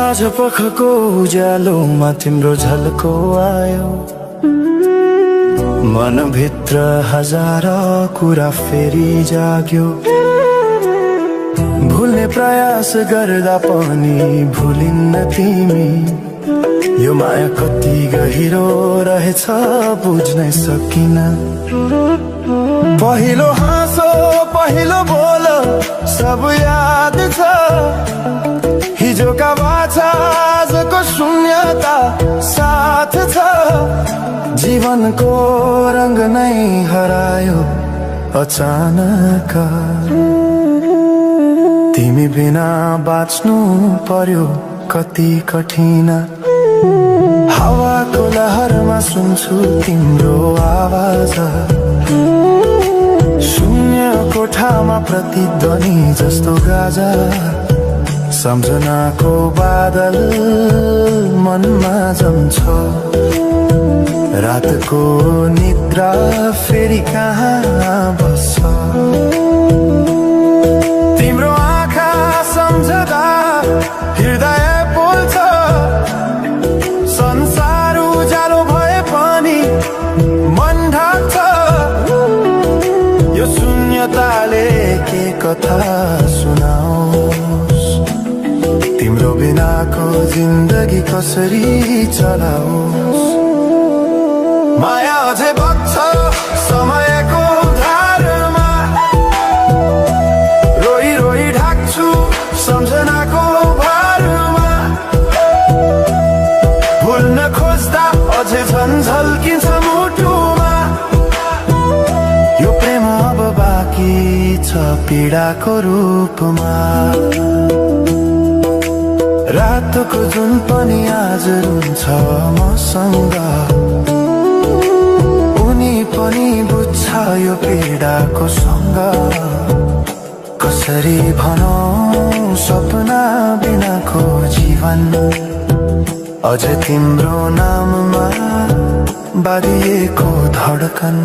साँझ पखको उज्यालोमा तिम्रो झल्को आयो, मनभित्र हजार कुरा फेरि जाग्यो। भुल्ने प्रयास गर्दा पनि भुलिन्न तिमी, यो माया कति गहिरो रहेछ बुझ्नै सकिन। पहिलो हाँसो पहिलो बोल सब याद छ, हिजोका बाछा आजको शून्यता साथ छ। जीवनको रंग नै हरायो अचानक, तिमी बिना बाँच्नु पर्यो कति कठिन। हावाको लहरमा सुन्छु तिम्रो आवाज, शून्य कोठामा प्रतिध्वनि जस्तो गाजा। सम्झनाको बादल मनमा जम्छ, रातको निद्रा फेरि कहाँ बस्छ। तिम्रो आँखा सम्झदा हृदय पोल्छ, संसार उज्यालो भए पनि मन ढाक्छ। यो शून्यताले के कथा सुनाओस्, तिम्रो बिनाको जिन्दगी कसरी चलाओस्। माया अझै बग्छ समयको धारमा, रोई रोई ढाक्छु सम्झनाको भारमा। भुल्न खोज्दा अझै झन् झल्किन्छ मुटुमा, यो प्रेम अब बाँकी छ पीडाको रूपमा। रातको जुन पनि आज रुन्छ मसँग, उनी पनि बुझ्छ यो पीडाको सँग। कसरी भनौं सपना बिनाको जीवन, अझ तिम्रो नाममा बाँधिएको धडकन।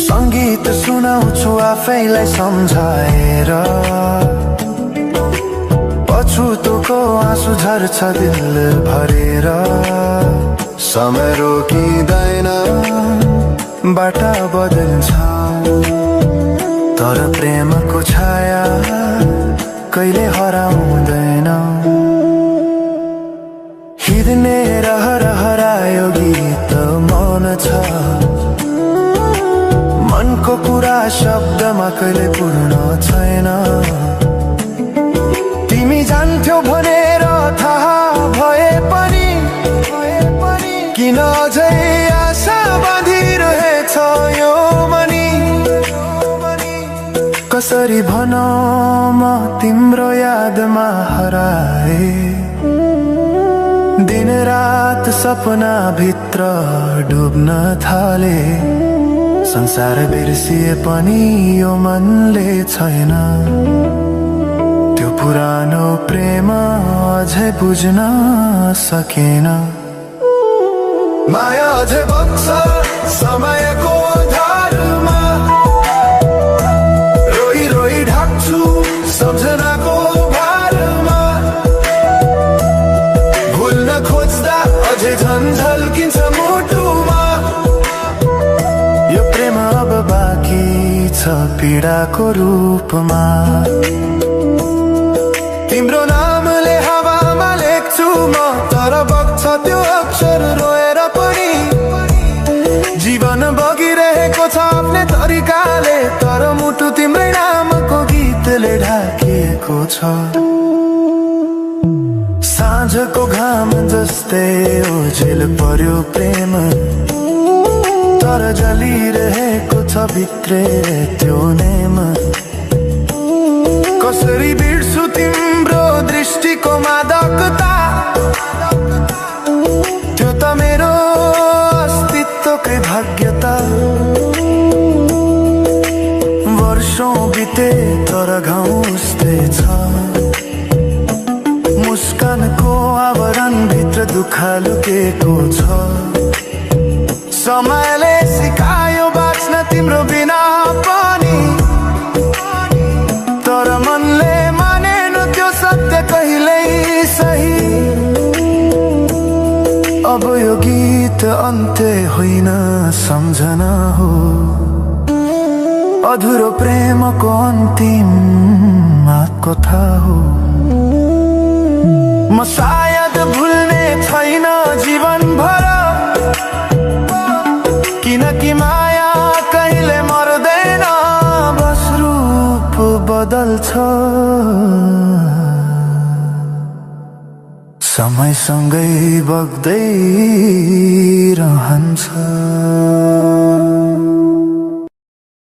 संगीत सुनाउँछु आफैलाई सम्झाएर, पछुतोको आँसु झर्छ दिल भरेर। समय रोकिँदैन बाटा बदल्छ, तर प्रेमको छाया कहिले हराउँदैन। हिँड्ने रहर हरायो गीत मौन छ, मनको कुरा शब्दमा कहिले पूर्ण छैन। तिमी जान्थ्यौ भनेर थाहा भए पनि किन अझै आशा बाँधिरहेछ यो मनी। कसरी भनौं म तिम्रो यादमा हराए, दिन रात सपना भित्र डुब्न थाले। संसार बिर्सिए पनि यो मनले छैन, त्यो पुरानो प्रेम अझै बुझ्न सकेन। माया अझै बग्छ समयको धारमा, रोई रोई ढाक्छु सम्झनाको भारमा। भुल्न खोज्दा अझै झन् झल्किन्छ मुटुमा, यो प्रेम अब बाँकी छ पीडाको रूपमा। तिम्रो नामले हावामा लेख्छु म, तर बग्छ त्यो अक्षर रोएर पनि। जीवन बगिरहेको छ आफ्नै तरिकाले, तर मुटु तिम्रै नामको गीतले ढाकिएको छ। साँझको घाम जस्तै ओझेल पर्यो प्रेम, तर जलिरहेको छ भित्रै त्यो नेम। कसरी बिर्छु तिम्रो दृष्टिको मादकता, त्यो त मेरो अस्तित्वकै भाग्यता। वर्षौं बिते तर घाउ उस्तै छ, मुस्कानको आवरण भित्र दुःख लुकेको छ। समयले सिकायो बाँच्न तिम्रो बिना पनि, तर मनले मानेन त्यो सत्य कहिले अब यो गीत अन्त्य होइन सम्झना हो, अधुरो प्रेमको अन्तिम कथा हो। म सायद भुल्ने छैन जीवन भर, किनकि माया कहिले मर्दैन, बस रूप बदल्छ, समयसँगै बग्दै रहन्छ।